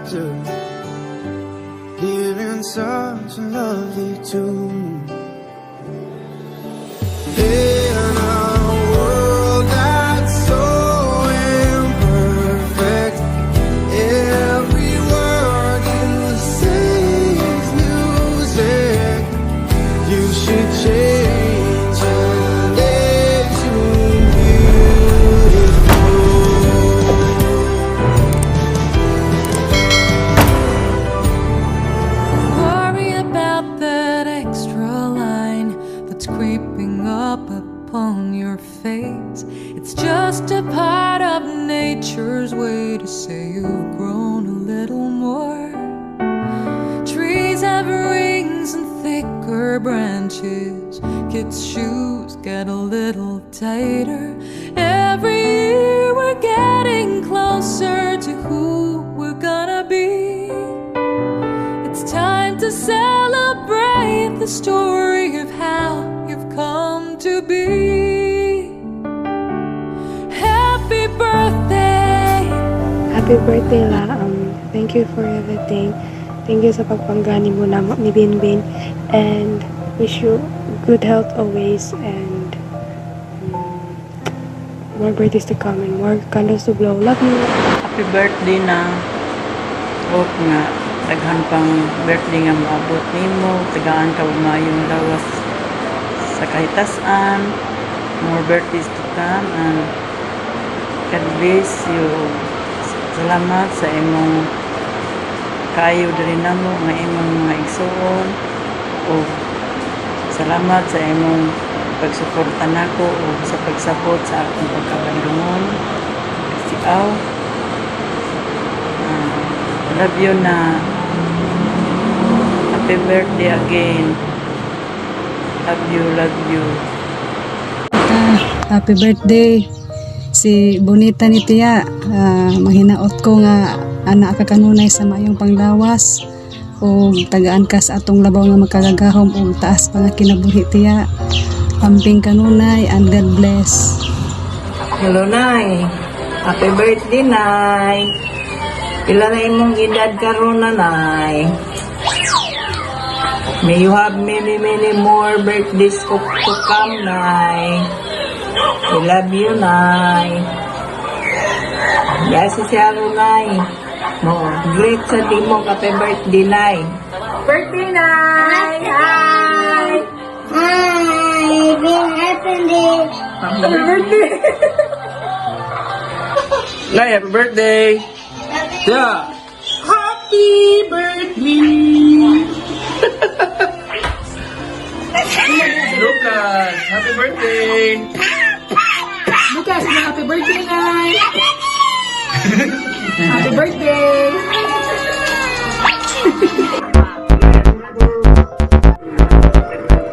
chapter, hearing such a lovely tune. In a world that's so imperfect, every word you say is music. You should change your name to beautiful. Worry about that extra line that's creeping up upon your face. It's just a part of nature's way to say you've grown a little more. Trees have rings and thicker branches. Kids' shoes get a little tighter. Every year we're getting closer to who we're gonna be. It's time to celebrate the story of how you've come to be. Happy birthday! Happy birthday, La. Thank you for everything. Thank you sa pagpanggani mo namo ni Binbin. And wish you good health always and more birthdays to come and more candles to blow. Love you! Happy birthday na. Hope nga daghan pang birthday nga moabot nimo, tagaan ka og maayong lawas sa kahitasan. More birthdays to come and God bless you. Salamat sa imong kayo diri namo nga imong mga igsuon ug salamat sa imong pagsuporta nako ug sa pagsabot sa akong pagkabandungon. Si Aw. Ah, love you na. Happy birthday again. Love you, love you. Ah, happy birthday si Bonita ni Tia. Ah, mahinaot ko nga ana ka kanunay sa maayong panglawas o tagaan ka sa atong labaw nga makagagahom og taas pa nga kinabuhi, Tiya. Amping kanunay and God bless. Hello, Nay. Happy birthday, Nay. Pila na imong edad karon na, Nay? May you have many, many more birthdays to come, Nay. We love you, Nay. Yes, si Aro, Nay. Mo, great sa di mo happy birthday, Nay. Birthday, Nay! Hi! Hi, happy birthday. Happy birthday! Nay, happy birthday! Yeah! Happy birthday! Lucas, happy birthday! Lucas, happy birthday, Nay! Happy birthday!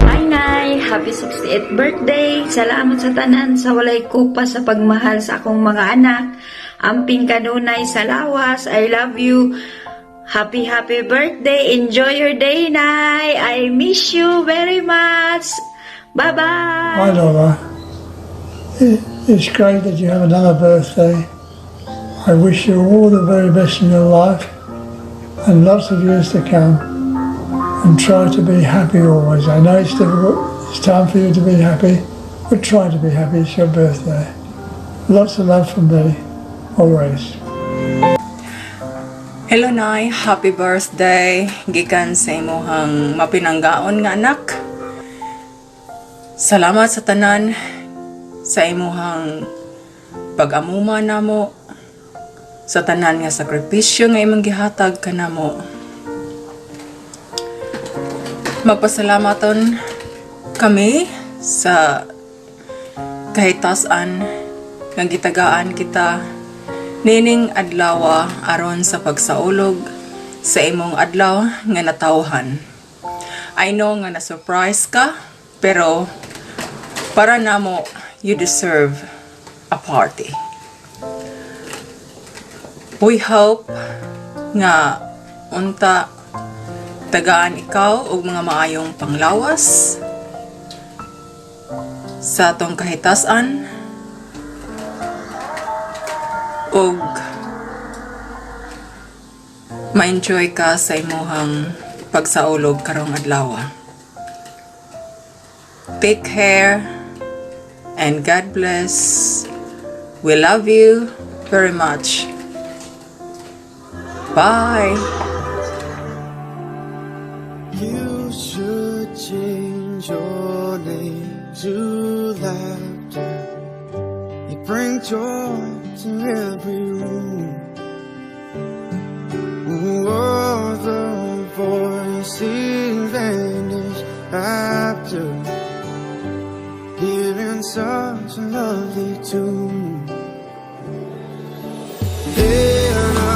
Hi, Nay! Happy 68th birthday! Salamat sa tanan sa walay kupas sa pagmahal sa akong mga anak. Amping kanunay sa lawas. I love you. Happy, happy birthday! Enjoy your day, Nay! I miss you very much! Bye-bye! Hi, Lola. It's great that you have another birthday. I wish you all the very best in your life and lots of years to come. And try to be happy always. I know it's difficult. It's time for you to be happy, but try to be happy. It's your birthday. Lots of love from me, always. Hello, Nay, happy birthday gikan sa imuhang mapinanggaon nga anak. Salamat sa tanan sa imuhang pag-amuma namo, sa tanan nga sakripisyo nga imong gihatag kanamo. Magpasalamaton kami sa kahitasan nga gitagaan kita nining adlaw aron sa pagsaulog sa imong adlaw nga natawhan. I know nga na-surprise ka, pero para namo, you deserve a party. We hope nga unta tagaan ikaw og mga maayong panglawas sa atong kahitasan ug Ma-enjoy ka sa imuhang pagsaulog karong adlaw. Take care and God bless. We love you very much. Bye. You should change your name to Laughter. You bring joy to every room. All the voices vanish after hearing such a lovely tune. In a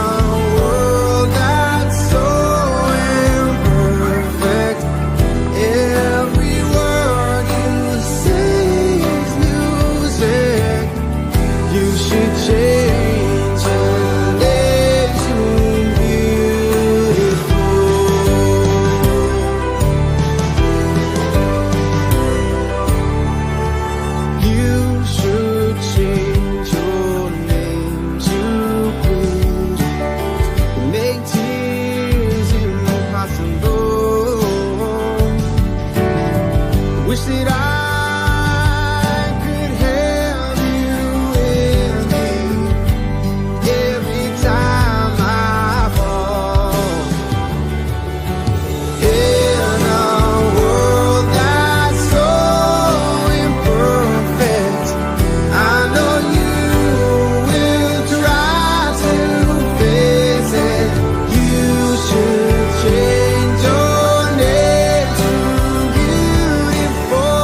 world that's so imperfect, every word you say is music. You should change your name to Beautiful. You should change your name to Please. Make tears impossible. Wish that I could have you with me every time I fall. In a world that's so imperfect, I know you will try to fix it. You should change your name to Beautiful.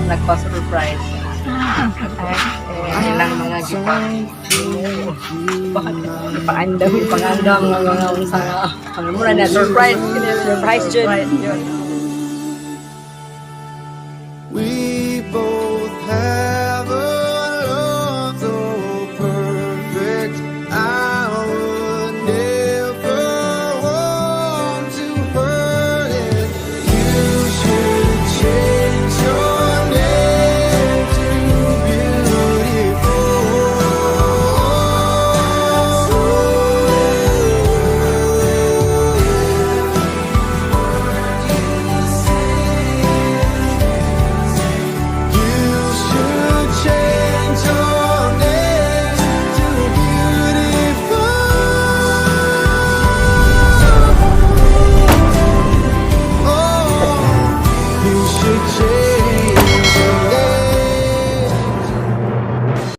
Nagpa-surprise. Eh, ilang mga gipa paandam, ipangandam nga mga unsa nga mura na surprise, surprise jud. Surprise jud.